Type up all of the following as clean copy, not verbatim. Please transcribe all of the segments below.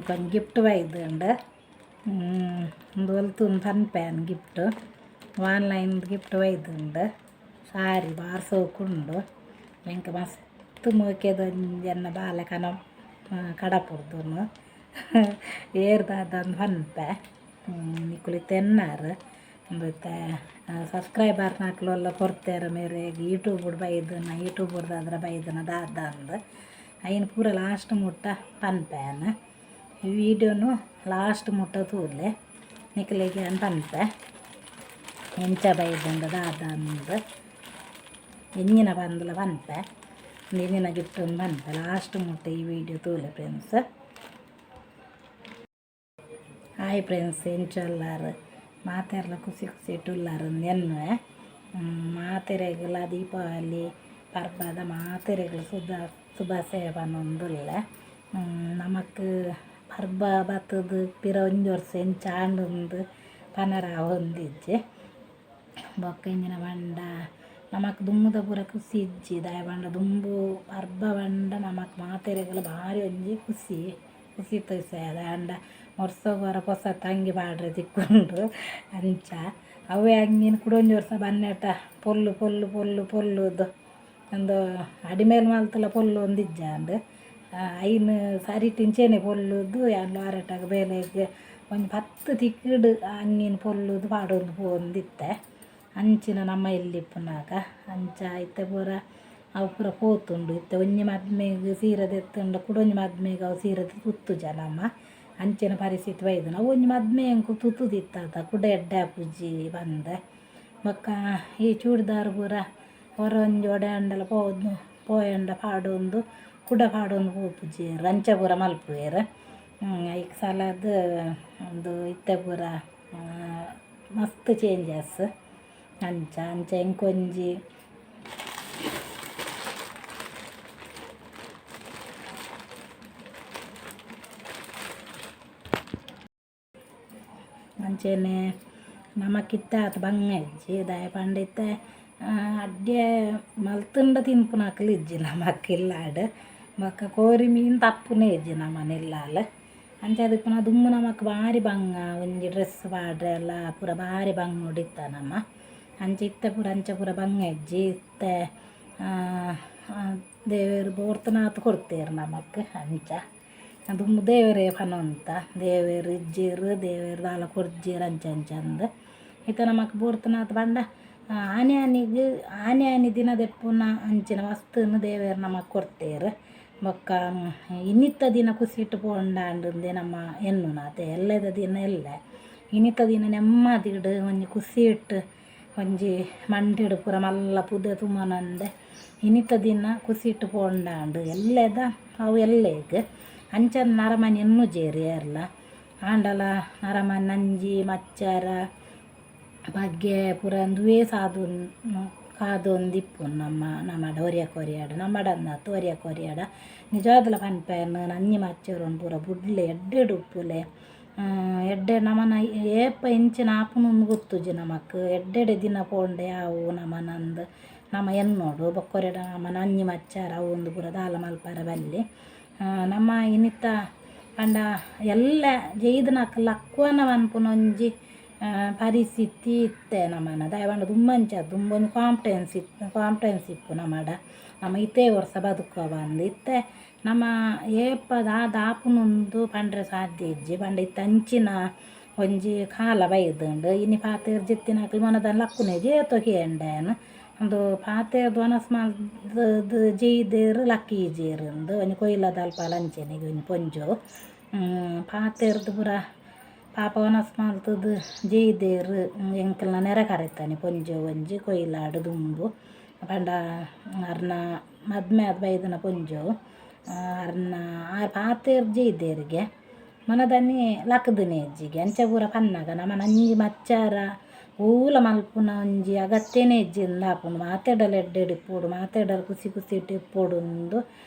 ಇಂಕೊಂಜಿ gift ಬೈದುಂಡು. ಉಂದು ಒಲ್ತುಂದು ಪನ್ಪೆ gift, online gift ಬೈದುಂಡು. ಸಾರಿ ಬಾರಿ ಸೋಕುಂಡು. ಎಂಕ್ ಮಸ್ತ್ ಮೋಕೆದೊಂಜಿ ಎನ್ನ ಬಾಲೆ ಕನ ಕಡಪುಡ್ದುನು. ಏರ್ ದಾದಂದ್ ಪನ್ಪೆ, ನಿಕುಲು ಇತ್ತೆ ಎನ್ನಾರ್. ಉಂದು ಇತ್ತೆ ಸಬ್ಸ್ಕ್ರೈಬರ್ನಕುಲು ಕೊರ್ತೆರ್ ಮೇರೆಗ್ ಯೂಟ್ಯೂಬ್ ಬೈದುನ, ಯೂಟ್ಯೂಬ್ ದಾದ್ರ ಬೈದುನ ದಾದಂದ್ ಐನ್ ಪೂರ ಲಾಸ್ಟ್ ಮುಟ್ಟ ಪನ್ಪೆ ಯಾನ್. ಈ ವೀಡಿಯೋನು ಲಾಸ್ಟ್ ಮುಟ್ಟ ತೂಲೆ, ನಿಕಲೆಗ್ ಯಾನ್ ಪನ್ಪೆ ಎಂಚ ಬೈದುಂಡು ದಾದಂದ್, ಎಂಜಿನ ಪಂದ್ಲ ಪನ್ಪೆ, ಎಂಜಿನ ಗಿಫ್ಟ್ ಪನ್ಪೆ. ಲಾಸ್ಟ್ ಮುಟ್ಟ ಈ ವಿಡಿಯೋ ತೂಲೆ ಫ್ರೆಂಡ್ಸ್. ಹಾಯ್ ಫ್ರೆಂಡ್ಸ್, ಎಂಚ ಉಲ್ಲಾರ್? ಮಾತೆರ್ಲ ಖುಷಿ ಖುಷಿ ಉಲ್ಲಾರ್ ಎನ್ನುವೆ. ಮಾತೆರೆಗ್ಲ ದೀಪಾವಳಿ ಪರ್ಬದ ಮಾತೆರೆಗ್ಲ ಶುಭಾಶಯ ಪನೊಂದುಲ್ಲೆ. ನಮಕ್ ಪರ್ಬ ಬತ್ತುದು ಪಿರ ಒಂಜಿ ವರ್ಷ ಎಂಚ ಆಂಡುಂದು ಪನರ ಆವೊಂದಿಜ್ಜಿ. ಬೊಕ್ಕ ಎಂಚಿನ ಪಂಡ, ನಮಕ್ ದುಂಬುದ ಪೂರ ಖುಷಿ ಇಜ್ಜಿ. ದಾಯೆ ಪಂಡ ದುಂಬು ಪರ್ಬ ಪಂಡ ನಮಕ್ ಮಾತೆರೆಗ್ಲ ಬಾರಿ ಒಂಜಿ ಖುಷಿ ಖುಷಿತ ವಿಷಯ. ದಾಯೆ ಪಂಡ ವರ್ಷಗೊರ ಪೊಸ ಅಂಗಿ ಪಾಡ್ರೆ ತಿಕ್ಕುಂಡು. ಅಂಚ ಅವೇ ಅಂಗಿನ್ ಕುಡೊಂಜಿ ವರ್ಷ ಬನ್ನೇಟ ಪೊಲ್ಲು ಪೊಲ್ಲು ಪೊಲ್ಲು ಪೊಲ್ಲುದು ಉಂದು ಅಡಿಮೇಲ್ ಮಲ್ತುಲ ಪೊಲ್ಲು ಒಂದಿಜ್ಜಾಂಡ್. ಐನ್ ಸರಿಟ್ ಇಂಚೆನೆ ಪೊಲ್ಲುದು ಯಾನ್ ಮಾರಾಟಗ್ ಬೇಲೆಗ್ ಒಂಜಿ 10 ತಿಕ್ಕುಡು ಅಂಗಿನ್ ಪೊಲ್ಲುದು ಪಾಡೊಂದು ಪೋವೊಂದಿತ್ತೆ. ಅಂಚಿನ ನಮ್ಮ ಇಲ್ಲಿಪ್ಪುನಗ ಅಂಚ ಇತ್ತೆ ಪೂರ ಅವು ಪೂರ ಪೋತುಂಡು. ಇತ್ತೆ ಒಂಜಿ ಮದ್ಮೆಗ್ ಸೀರೆ ದೆತ್ತುಂಡ ಕುಡೊಂಜಿ ಮದ್ಮೆಗ್ ಅವು ಸೀರೆ ತುತ್ತುಜ ನಮ. ಅಂಚಿನ ಪರಿಸ್ಥಿತಿ ಬೈದುಂಡು. ಅವು ಒಂಜಿ ಮದ್ಮೆ ಎಂಕ್ ತುತ್ತುದಿತ್ತ ಕುಡ ಎಡ್ಡೆ ಆಪುಜಿ ಪಂದ್. ಬೊಕ್ಕ ಈ ಚೂಡಿದಾರ್ ಪೂರ ಒರ ಒಂಜಿ ಒಡೆ ಆಂಡಲ ಪೋದು ಪೋಯೆಂಡ ಪಾಡೊಂದು ಕುಡ ಪಾಡೊಂದು ಪೋಪುಜೆರ್, ಅಂಚ ಪೂರ ಮಲ್ಪುವೆರ್. ಐಕ್ ಸಲಾದ್ ಉಂದು ಇತ್ತೆ ಪೂರ ಮಸ್ತ್ ಚೇಂಜಸ್. ಅಂಚ ಅಂಚ ಎಂಕೊಂಜಿ ಅಂಚೆನೆ ನಮಕ್ ಇತ್ತೆ ಆತ್ ಬಂಗ ಇಜ್ಜಿ. ದಾಯೆ ಪಂಡ ಇತ್ತೆ ಅಡ್ಡೆ ಮಲ್ತುಂಡ ತಿನ್ಪುನಕುಲು ಇಜ್ಜಿ ನಮಕ್ ಇಲ್ಲಾಡ್. ಬೊಕ್ಕ ಕೋರಿ ಮೀನು ತಪ್ಪುನೇ ಇಜ್ಜಿ ನಮನ ಇಲ್ಲಾಲ್. ಅಂಚಾದ್ ಇಪ್ಪುನ ದುಂಬು ನಮಕ್ ಬಾರಿ ಬಂಗ, ಒಂಜಿ ಡ್ರೆಸ್ ಪಾಡ್ರೆಲ ಪೂರ ಬಾರಿ ಬಂಗೊಡಿತ್ತ ನಮ. ಅಂಚ ಇತ್ತೆ ಪೂರ ಅಂಚ ಪೂರ ಬಂಗ ಇಜ್ಜಿ. ಇತ್ತೆ ದೇವೆರ್ ಬೋಡ್ತಿನಾತ್ ಕೊರ್ತೆರ್ ನಮಕ್. ಅಂಚ ದುಂಬು ದೇವೆರೇ ಪನೊಂತ, ದೇವೆರ್ ಇಜ್ಜೆರ್, ದೇವೆರ್ ದಾಲ ಕೊರ್ಜೆರ್ ಅಂಚ ಅಂಚ ಅಂದ್. ಇತ್ತೆ ನಮಕ್ ಬೋಡ್ತಿನಾತ್ ಪಂಡ ಆನಿ ಆನಿಗ್ ಆನಿ ಆನಿ ದಿನ ದೆಪ್ಪುನ ಅಂಚಿನ ವಸ್ತುನು ದೇವೆರ್ ನಮಕ್ ಕೊರ್ತೆರ್. ಬೊಕ್ಕ ಇನ್ನಿತ್ತ ದಿನ ಖುಷಿಟ್ ಪೋಂಡಾಂಡುಂದೆ ನಮ್ಮ ಎನ್ನುನ ಅತೆ. ಎಲ್ಲೆದ ದಿನ ಎಲ್ಲೆ, ಇನಿತ ದಿನ ನೆಮ್ಮದಿಡ್ ಒಂಜಿ ಖುಷಿಟ್ ಒಂಜಿ ಮಂಡೆಡ್ ಪೂರ ಮಲ್ಲ ಪುದೆ ತುಂಬೊನಂದೆ ಇನಿತ ದಿನ ಖುಷಿಟ್ ಪೋಂಡಾಂಡ್. ಎಲ್ಲೆದ ಅವು ಎಲ್ಲೆಗ್ ಅಂಚ ನರಮಾನಿ ಎನ್ನುಜೆರ್ ಏರ್ಲ. ಆಂಡಲ ನರಮಾನಿ ನಂಜಿ ಮಚ್ಚರ ಪಗೆ ಪೂರ ಉಂದುವೇ ಸಾದೊಂದು ಕಾದೊಂದಿಪ್ಪುನು. ನಮ್ಮ ನಮಡ ಒರಿಯ ಕೊರಿಯಡ ನಮಡಂದತ್ ಒರಿಯ ಕೊರಿಯಡ ನಿಜವಾದ್ಲ ಪನ್ಪೆನ್, ನಂಜಿ ಮಚ್ಚರೊನು ಪೂರ ಬುಡ್ಲೆ, ಎಡ್ಡೆಡ್ ಉಪ್ಪುಲೆ. ಎಡ್ಡೆ ನಮನ ಏಪ ಎಂಚಿನ ಆಪುಂಡು ಗೊತ್ತುಜಿ ನಮಕ್. ಎಡ್ಡೆಡೆ ದಿನ ಪೋಂಡೆ ಆವು ನಮನಂದ್ ನಮ ಎನ್ನೋಡು. ಬೊಕ್ಕೊರೆಡ ನಮ ನಂಜಿ ಮಚ್ಚರ ಅವು ಉಂದು ಪೂರ ದಾಲ ಮಲ್ಪರೆ ಬಲ್ಲಿ. ನಮ್ಮ ಇನಿತ ಪಂಡ ಎಲ್ಲ ಜೈದನಕ್ಲ್ ಲಕ್ವನ ಪನ್ಪುನ ಒಂಜಿ ಪರಿಸ್ಥಿತಿ ಇತ್ತೆ ನಮನ. ದಾಯೆ ಪಂಡ ದುಂಬಂಚ ದುಂಬೊಂಜಿ ಕಾಂಫಿಡೆನ್ಸ್ ಇತ್ತು, ಕಾಂಫಿಡೆನ್ಸ್ ಇಪ್ಪು ನಮಡ, ನಮ ಇತೇ ವರ್ಷ ಬದುಕುವ ಪಂದ್. ಇತ್ತೆ ನಮ ಏಪ ದಾದ ಆಪುನುಂದು ಪಂಡ್ರೆ ಸಾಧ್ಯ ಇಜ್ಜಿ. ಪಂಡ ಇತ್ತೆ ಅಂಚಿನ ಒಂಜಿ ಕಾಲ ಬೈದುಂಡು. ಇನಿ ಪಾತೆರ್ ಜೆತ್ತಿನಕ್ಲು ಮನದಾನಿ ಲಕ್ಕುನೆ ಏತೋ ಕೇಂಡೆ ಯಾನ್. ಉಂದು ಪಾತೆರ್ದ್ ವನಸ್ ಮಲ್ತ್‌ದ್ ಜೆಯ್ದೆರ್ ಲಕ್ಕಿಜೆರ್ ಇಂದ್. ಒಂಜಿ ಕೊಯ್ಲದಲ್ಪಲ ಅಂಚೆನೆ ಒಂಜಿ ಪೊಂಜೋವು ಪಾತೆರ್ದ್ ಪೂರ ಪಾಪ ವನಸ್ ಮಲ್ತ್‌ದ್ ಜೆಯ್ದೆರ್. ಎಂಕಲ್ನ ನೆರೆ ಕರೆತನೆ ಪೊಂಜೋವು ಒಂಜಿ ಕೊಯ್ಲಾಡ್ ದುಂಬು ಪಂಡ ಅರ್ನ ಮದ್ಮೆ ಆದ್ ಬೈದಿನ ಪೊಂಜೋವು. ಅರ್ನ ಆರ್ ಪಾತೆರ್ದ್ ಜೆಯ್ದೆರ್ಗೆ, ಮನದಾನಿ ಲಕ್ಕ್‌ದಿನೆ ಇಜ್ಜಿಗೆ. ಅಂಚ ಪೂರ ಪನ್ನಗ ನಮ ನಂಜಿ ಮಚ್ಚರ ಒವ್ಲ ಮಲ್ಪುನ ಒಂಜಿ ಅಗತ್ಯನೇ ಇಜ್ಜಿ ಆಪುಂಡು. ಮಾತೆರ್ಡಲ ಎಡ್ಡೆಡ್ ಇಪ್ಪೊಡು, ಮಾತೆರ್ಡಲ ಖುಷಿ ಖುಷಿಟ್ ಇಪ್ಪೊಡುಂದು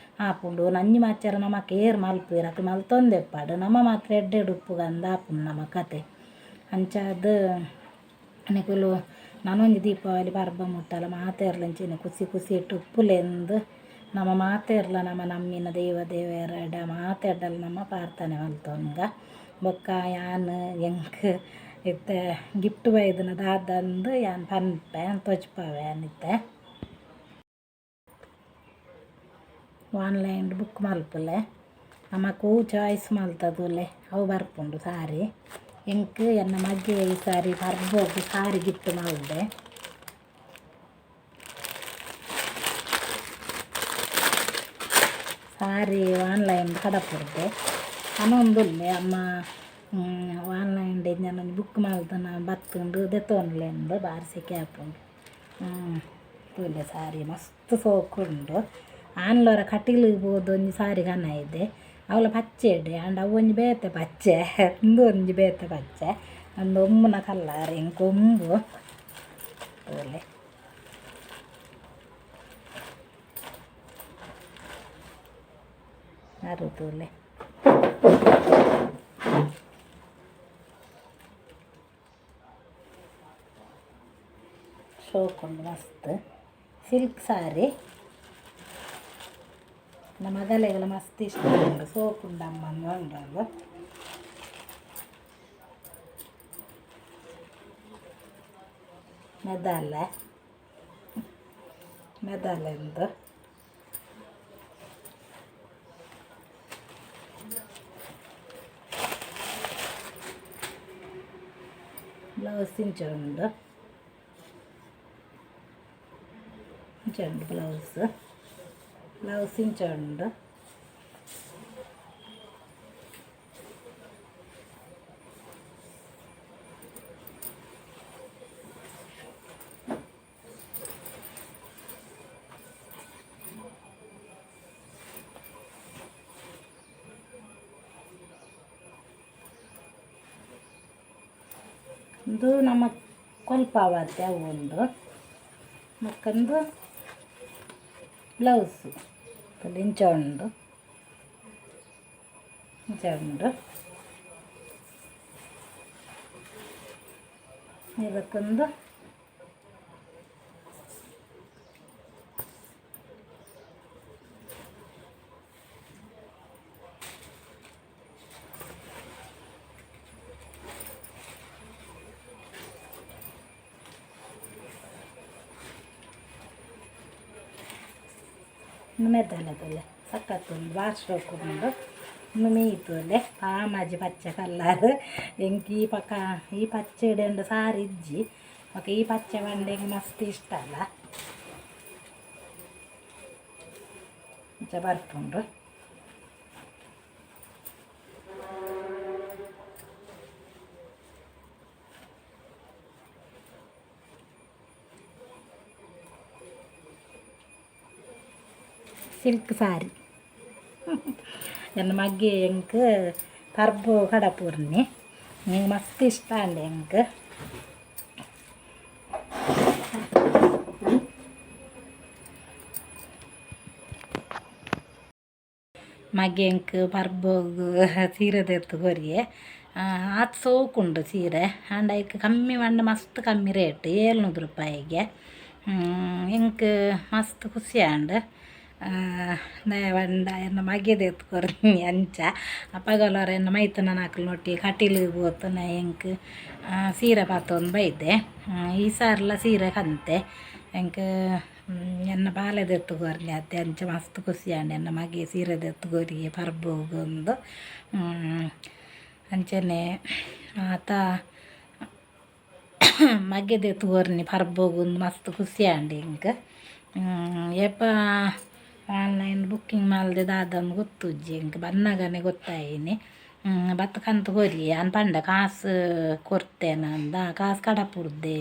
ಆಪುಂಡು. ನಂಜಿ ಮಚ್ಚರ ನಮಕ್ ಏರ್ ಮಲ್ಪುವೆರ್, ಅಕುಲು ಮಲ್ತೊಂದೆ ಇಪ್ಪಡ್, ನಮ ಮಾತ್ರ ಎಡ್ಡೆಡ್ ಉಪ್ಪುಗಂದ್ ಆಪುಂಡು ನಮ ಕತೆ. ಅಂಚಾದ್ ನಿಕುಲು ನನೊಂಜಿ ದೀಪಾವಳಿ ಪರ್ಬ ಮುಟ್ಟಲ ಮಾತೆರ್ಲ ಇಂಚೆನೆ ಖುಷಿ ಖುಷಿಟ್ ಉಪ್ಪುಲೆಂದ್ ನಮ್ಮ ಮಾತೆರ್ಲ ನಮ್ಮ ನಮ್ಮಿನ ದೈವ ದೇವೆರೆಡ ಮಾತೆರ್ಡಲ ನಮ್ಮ ಪ್ರಾರ್ಥನೆ ಮಲ್ತೊನ್ಗ ಬೊಕ್ಕ ಯಾನ್ ಎಂಕ್ ಇತ್ತೆ ಗಿಫ್ಟ್ ಬೈದಿನ ದಾದಂದು ಯಾನ್ ಪನ್ಪೆ ತೋಜ್ಪಾವೆ ಯಾನ್ ಇತ್ತೆ. ಆನ್ಲೈನ್ ಬುಕ್ ಮಲ್ಪುಲೆ ನಮಕ್ ಒವು ಚಾಯ್ಸ್ ಮಲ್ತದುಲ್ಲೆ ಅವು ಬರ್ಪುಂಡು ಸಾರಿ. ಎಂಕ್ ಎನ್ನ ಮಗೆ ಈ ಸಾರಿ ಪರ್ಬೊಗು ಸಾರಿ ಗಿಫ್ಟ್ ಮಲ್ದೆ. ಸಾರಿ ಆನ್ಲೈನ್ ಕಡಪುಡ್ದೆ ಪನೊಂದುಲ್ಲೆ ಅಮ್ಮ ಆನ್ಲೈನ್ ಎಂಚಿನ ಬುಕ್ ಮಲ್ತುನ ಬತ್ತುಂಡು ದೆತೊನ್ಲೆಂದು ಬಾರಿ ಸೆಕೆ ಆಪುಂಡು. ತೂಲೆ ಸಾರಿ ಮಸ್ತ್ ಸೋಕುಂಡು. ಆನ್ಲೋರ ಕಟೀಲಿಗ್ ಪೋದು ಒಂಜಿ ಸಾರಿ ಕನೈದೆ ಅವ್ಲ ಪಚ್ಚೆಡೆ ಆಂಡ ಅವು ಒಂಜಿ ಬೇತೆ ಪಚ್ಚೆ ಉಂದು ಒಂಜಿ ಬೇತೆ ಪಚ್ಚೆ ಉಂದು ಒಂಬುನ ಕಲರ್ ಎಂಕ್ ಒಂಬು. ತೂಲೆ ಅರು ತೂಲೆ ಶೋಕುಂಡು ಮಸ್ತ್ ಸಿಲ್ಕ್ ಸಾರಿ. ನಮ್ಮ ಮಗಲೆಗ್ಲ ಮಸ್ತ್ ಇಷ್ಟ ಉಂಡು ಸೋಕುಂಡು ಅಮ್ಮಂದು ಪಂಡೊಲು. ಮೆದಾಲೆ ಮೆದಾಲೆ ಉಂದು. ಬ್ಲೌಸ್ ಇಂಚ ಉಂಡು ಇಂಚ ಉಂಡು ಬ್ಲೌಸ್ ಬ್ಲೌಸ್ ಇಂಚ ಉಂಡು. ಉಂದು ನಮ್ಮ ಕೊಲ್ಪಾವತ್ತೆ ಅವು ಉಂಡು ಬೊಕ್ಕ ಬ್ಲೌಸ್ ಇಂಚ ಉಂಡು ಇಂಚ ಉಂಡು. ಇದಕ್ಕೊಂದು ಮೆದಲೆ ಸಖತ್ ಉಂಡು ಬಾರಿ ಶೋಕು ಉಂಡು. ಉಂದು ಮೀತುಲೆ ಪಾಮಾಜಿ ಪಚ್ಚೆ ಕಲ್ಲರ್. ಎಂಕ್ ಈ ಪಕ್ಕ ಈ ಪಚ್ಚೆ ಇಡಂಡ ಸಾರಿ ಇಜ್ಜಿ ಬೊಕ ಈ ಪಚ್ಚೆ ಪಂಡ ಎಂಕ್ ಮಸ್ತ್ ಇಷ್ಟ ಅಲ್ಲ. ಇಂಚ ಬರ್ಪುಂಡು. ಸಿಲ್ಕ್ ಸಾರಿ ಎನ್ನ ಮಗ್ಗೆ ಎಂಕ್ ಪರ್ಬೊ ಕಡಪುರ್ನಿ ಎಂಕ್ ಮಸ್ತ್ ಇಷ್ಟ ಆಂಡ್ ಎಂಕ್. ಮಗೆ ಎಂಕ್ ಪರ್ಬೊಗು ಸೀರೆ ದೆತ್ತ್ ಕೊರಿಯೆ. ಆತ್ ಸೋಕುಂಡು ಸೀರೆ ಆಂಡ ಐಕ್ ಕಮ್ಮಿ ಪಂಡ ಮಸ್ತ್ ಕಮ್ಮಿ ರೇಟ್ 700 ರೂಪಾಯಿಗೆ. ಎಂಕ್ ಮಸ್ತ್ ಖುಷಿ ಆಂಡ್. ದಾಯೆ ಪಂಡ ಎನ್ನ ಮಗೆ ದೆತ್ತ್ ಕೊರ್ನಿ ಅಂಚ. ಅಪಗಲ ಎನ್ನ ಮೈತುನನಕುಲ್ನೊಟ್ಟಿಗೆ ಕಟೀಲಿಗ್ ಪೋತುನ ಎಂಕ್ ಸೀರೆ ಪತೊಂದು ಬೈದೆ. ಈ ಸಾರಿಲ ಸೀರೆ ಕಂತೆ ಎಂಕ್ ಎನ್ನ ಬಾಲೆ ದೆತ್ತ್ ಕೊರ್ನಿ ಅತ್ತೆ ಅಂಚ ಮಸ್ತ್ ಖುಷಿ ಆಂಡ್ ಎನ್ನ ಮಗೆ ಸೀರೆ ದೆತ್ತ್ ಕೊರಿಯೆ ಪರ್ಬೊಗು ಇಂದ್. ಅಂಚನೆ ಮಾತ ಮಗೆ ದೆತ್ತ್ ಕೊರ್ನಿ ಪರ್ಬೊಗು ಇಂದ್ ಮಸ್ತ್ ಖುಷಿ ಆಂಡ್ ಎಂಕ್. ಏಪ ಆನ್ಲೈನ್ ಬುಕ್ಕಿಂಗ್ ಮಲ್ದೆ ದಾದಂದ್ ಗೊತ್ತುಜ್ಜಿ ಎಂಕ್ ಬನ್ನಗನೆ ಗೊತ್ತಾಯಿನಿ. ಬತ್ತ್ ಕಂತ್ ಕೊರಿಯೆ ಯಾನ್ ಪಂಡೆ ಕಾಸ್ ಕೊರ್ತೇನಂದ ಕಾಸ್ ಕಡಪುಡ್ದೆ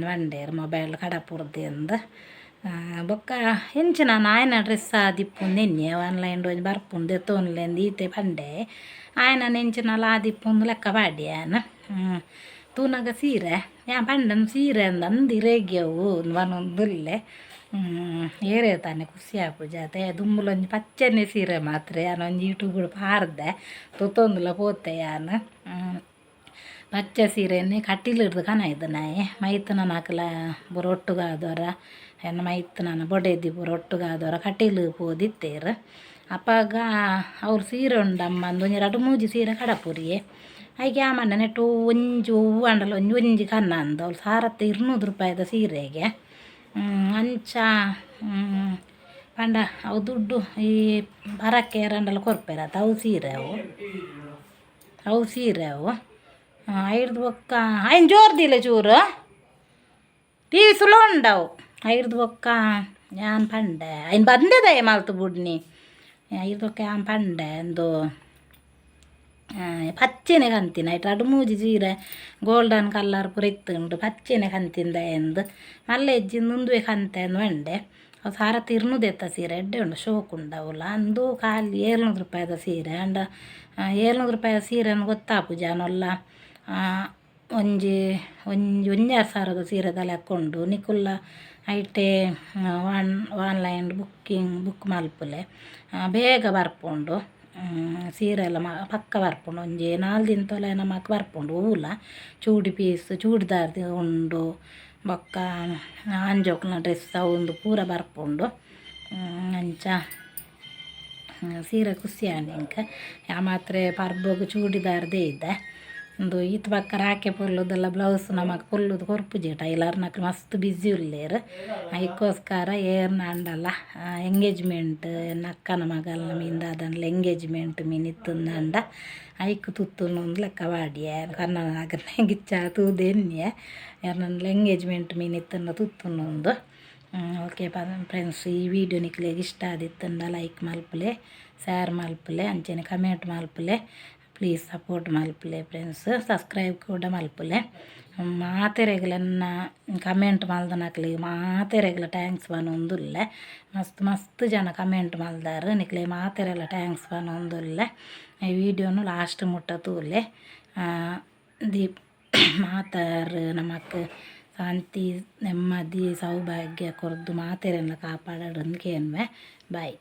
ಪಂಡೆರ್ ಮೊಬೈಲ್ ಕಡಪುಡ್ದೆ ಅಂದ್. ಬೊಕ್ಕ ಎಂಚಿನ ಆಯನ ಡ್ರೆಸ್ ಆದಿಪ್ಪುಂದು ಎನ್ನಿಯೆ ಆನ್ಲೈನ್ ಒಂಜಿ ಬರ್ಪುಂಡು ದೆತೊನ್ಲೆ ಈತೆ ಪಂಡೆ ಆಯನ ಎಂಚಿನಲ ಆದಿಪ್ಪುಂದು ಲೆಕ್ಕ ಪಾಡ್ಯೆ ಯಾನ್. ತೂನಗ ಸೀರೆ ಯಾನ್ ಪಂಡೆ ಸೀರೆ ಅಂದ್ ಅಂದ್ ಇರೆಗ್ ಅವು ಪನೊಂದುಲ್ಲೆ. ಏರೇ ತಾನೆ ಖುಷಿ ಆಪುಜಿ ಅತೆ ದುಂಬುಲ ಒಂಜಿ ಪಚ್ಚೆನೆ ಸೀರೆ ಮಾತ್ರ ಯಾನ್ ಒಂಜಿ ಯೂಟ್ಯೂಬ್ ಪಾಡ್ದೆ ತುತೊಂದುಲ ಪೋತೆ ಯಾನ್. ಪಚ್ಚೆ ಸೀರೆನ್ ಕಟೀಲಿಡ್ದ್ ಕನೈದನಾಯೆ ಮೈತುನನಕುಲ ಪೂರ ಒಟ್ಟುಗಾದೊರ ಎನ್ನ ಮೈತುನನ ಬೊಡೆದಿ ಪೂರ ಒಟ್ಟುಗಾದೊರ ಕಟೀಲು ಪೋದಿತ್ತೆರ್. ಅಪಗ ಅವ್ಲು ಸೀರೆ ಉಂಡಮ್ಮ ಒಂಜಿ ರಡ್ಡ್ ಮೂಜಿ ಸೀರೆ ಕಡಪುರಿಯೆ. ಐಕ್ ಯಾಮಂಡ ನೆಟ್ ಒಂಜಿ ಒವ್ವು ಆಂಡಲ ಒಂಜಿ ಒಂಜಿ ಕನಂದ್ ಅವ್ಲು 1200 ರೂಪಾಯಿದ ಸೀರೆಗೆ. ಅಂಚ ಪಂಡ ಅವು ದುಡ್ಡು ಈ ಪರಕ್ಕೆ ಏರಾಂಡಲ ಕೊರ್ಪೆರತ ಅವು ಸೀರೆ ಅವು ಅವು ಸೀರೆ ಅವು. ಐಡ್ದ್ ಬೊಕ್ಕ ಐನ್ ಜೋರು ದೀಲೆ ಚೂರು ಟಿ ವಿ ಸುಲೋ ಉಂಡವು. ಐಡ್ದ್ ಬೊಕ್ಕ ಯಾನ್ ಪಂಡೆ ಐನ್ ಬಂದೆದಾಯೆ ಮಲ್ತ್ ಬುಡ್ನಿ. ಐಡ್ದ್ ಬೊಕ್ಕ ಯಾನ್ ಪಂಡೆ ಇಂದು ಪಚ್ಚೆನೆ ಕಂತಿನ ಐಟ್ ರಡ್ಡ್ ಮೂಜಿ ಸೀರೆ ಗೋಲ್ಡನ್ ಕಲರ್ ಪೂರ ಇತ್ತುಂಡು ಪಚ್ಚೆನೆ ಕಂತಿಂದ ಮಲ್ಲ ಇಜ್ಜಿ ಉಂದುವೆ ಕಂತೆ ಅಂದ್ ಪಂಡೆ. ಅವು 1200 ಸೀರೆ ಎಡ್ಡೆ ಉಂಡು ಶೋಕು ಉಂಡು ಅವುಲ. ಅಂದು ಖಾಲಿ 700 ರೂಪಾಯಿದ ಸೀರೆ. ಆಂಡ 700 ರೂಪಾಯಿದ ಸೀರೆ ಅಂದ್ ಗೊತ್ತಾಪುಜಿ ಆನೊಲ್ಲ ಒಂಜಿ ಒಂಜಿ ಒಂಜಾರು ಸಾವಿರದ ಸೀರೆದ ಲೆಕ್ಕ ಉಂಡು. ನಿಕುಲ್ಲ ಐಟೆ ಆನ್ಲೈನ್ ಬುಕ್ಕಿಂಗ್ ಬುಕ್ ಮಲ್ಪುಲೆ, ಬೇಗ ಬರ್ಪುಂಡು ಸೀರೆ ಎಲ್ಲ ಪಕ್ಕ ಬರ್ಪುಂಡು. ಒಂಜಿ 4 ದಿನತೊಲ ನಮಕ್ ಬರ್ಪುಂಡು. ಒವುಲ ಚೂಡಿ ಪೀಸ್ ಚೂಡಿದಾರ್ ಉಂಡು ಬೊಕ್ಕ ಆಂಜೋಕ್ಲೆನ ಡ್ರೆಸ್ ಅವು ಉಂದು ಪೂರ ಬರ್ಪುಂಡು. ಅಂಚ ಸೀರೆ ಖುಷಿ ಆಂಡ್ ಎಂಕ್. ಯಾನ್ ಪರ್ಬೊಗು ಚೂಡಿದಾರ್ ದೀತೆ. ಉಂದು ಈತ್ ಬೊಕ್ಕ ರಾಕೆ ಪೊರ್ಲುದೆಲ್ಲ ಬ್ಲೌಸ್ ನಮಕ್ ಪೊರ್ಲುದು ಕೊರ್ಪುಜಿ ಟೈಲರ್ನಕುಲು ಮಸ್ತ್ ಬ್ಯುಸಿ ಉಲ್ಲೆರ್. ಐಕೋಸ್ಕರ ಏರ್ನ ಆಂಡಲ ಎಂಗೇಜ್ಮೆಂಟ್ ಎನ್ನ ಅಕ್ಕನ ಮಗಲ್ನ ಮೀನ್ ದಾದಂಡಲ ಎಂಗೇಜ್ಮೆಂಟ್ ಮೀನ್ ಇತ್ತುಂದಾಂಡ ಐಕ್ ತುತ್ತುಂದು ಲೆಕ್ಕ ಪಾಡಿಯೆ. ಕನ್ನಡ ಗಿಚ್ಚ ತೂದು ಎನ್ನಿಯೆ ಏರ್ನಂಡಲ ಎಂಗೇಜ್ಮೆಂಟ್ ಮೀನ್ ಇತ್ತುಂಡ ತುತ್ತುಂದು. ಓಕೆ ಫ್ರೆಂಡ್ಸ್, ಈ ವಿಡಿಯೋ ನಿಕ್ಲೆಗ್ ಇಷ್ಟ ಆದಿತ್ತುಂಡ ಲೈಕ್ ಮಲ್ಪುಲೆ, ಶೇರ್ ಮಲ್ಪುಲೆ, ಅಂಚನೆ ಕಮೆಂಟ್ ಮಲ್ಪುಲೆ. ಪ್ಲೀಸ್ ಸಪೋರ್ಟ್ ಮಲ್ಪುಲೆ ಫ್ರೆಂಡ್ಸ್, ಸಬ್ಸ್ಕ್ರೈಬ್ ಕೂಡ ಮಲ್ಪುಲೆ. ಮಾತೆರೆಗ್ಲ ಕಮೆಂಟ್ ಮಲ್ದನಕ್ಲೆಗ್ ಮಾತೆರೆಗ್ಲ thanks ಪನೊಂದುಲ್ಲೆ. ಮಸ್ತ್ ಮಸ್ತ್ ಜನ ಕಮೆಂಟ್ ಮಲ್ದಾರ್, ನಿಕ್ಲೆ ಮಾತೆರೆಗ್ಲ thanks ಪನೊಂದುಲ್ಲೆ. ಈ ವಿಡಿಯೋನು ಲಾಸ್ಟ್ ಮುಟ್ಟ ತೂಲೆ. ದೀಪ್ ಮಾತಾರ್ ನಮಕ್ ಶಾಂತಿ ನೆಮ್ಮದಿ ಸೌಭಾಗ್ಯ ಕೊರ್ದು ಮಾತೆರೆನ್ಲ ಕಾಪಾಡಡ್ ಕೇನ್ವೆ. ಬಾಯ್.